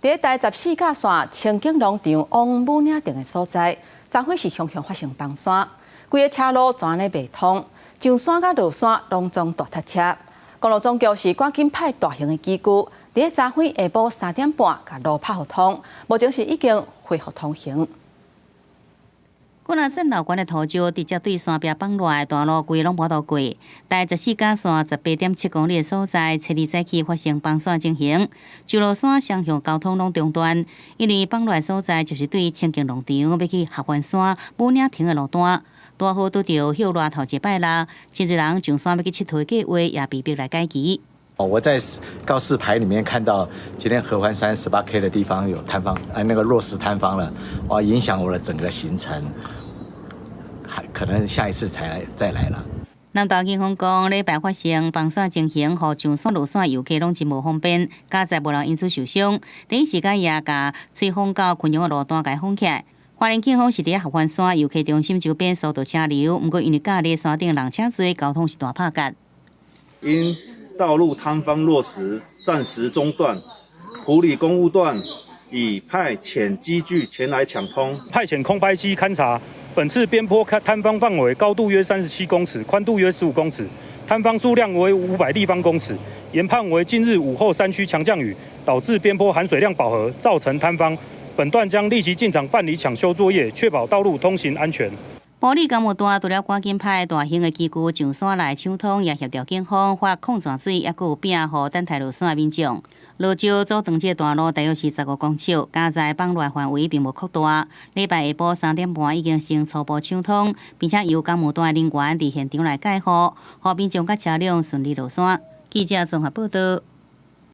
佇台十四甲線清境農場往武嶺鎮的所在，昨昏是雄雄發生崩山，規个車路全咧袂通，上山佮落山攏總大塞車。公路總局是趕緊派大型的機具，佇昨昏下晡3點半，共路拍予通，目前是已經恢復通行。古若鎮老關的土石直接對山壁崩落來，大路規攏無度過。台十四甲線18.7公里的所在，初二早起發生崩山情形，上落山雙向交通攏中斷。因為崩落來所在就是對清境農場欲去合歡山武嶺亭的路段，大雨拄著歇熱頭一擺啦，真濟人上山欲去𨑨迌的計劃也被迫來改期。哦，我在告示牌裡面看到今天合歡山18K 的地方有坍方，啊，那個落石坍方了，哇，影響我的整個行程，還可能下一次才來再來了。南投警方講，禮拜發生崩山情形，予上山落山遊客攏真無方便，佳哉無人因此受傷。第一時間也共吹風到昆陽的路段共封起來。花蓮警方是佇合歡山遊客中心周邊疏導車流，毋過因為假日山頂人車濟，交通是大拍結。因道路坍方落石，暫時中斷。埔里公務段已派遣機具前來搶通，派遣空拍機勘查。本次邊坡坍方範圍高度約37公尺，寬度約15公尺，坍方數量為500立方公尺。研判為近日午後山區強降雨，導致邊坡含水量飽和，造成坍方。本段將立即進場辦理搶修作業，確保道路通行安全。埔里工務段除了趕緊派大型的機具上山來搶通，也協調警方發礦泉水，抑閣有餅予等待落山的民眾。落石阻斷這個大路大約是15公尺，佳哉崩落範圍並無擴大。禮拜下晡3點半已經先初步搶通，並且由工務段的人員佇現場來蓋護，予民眾佮車輛順利落山。記者綜合報道。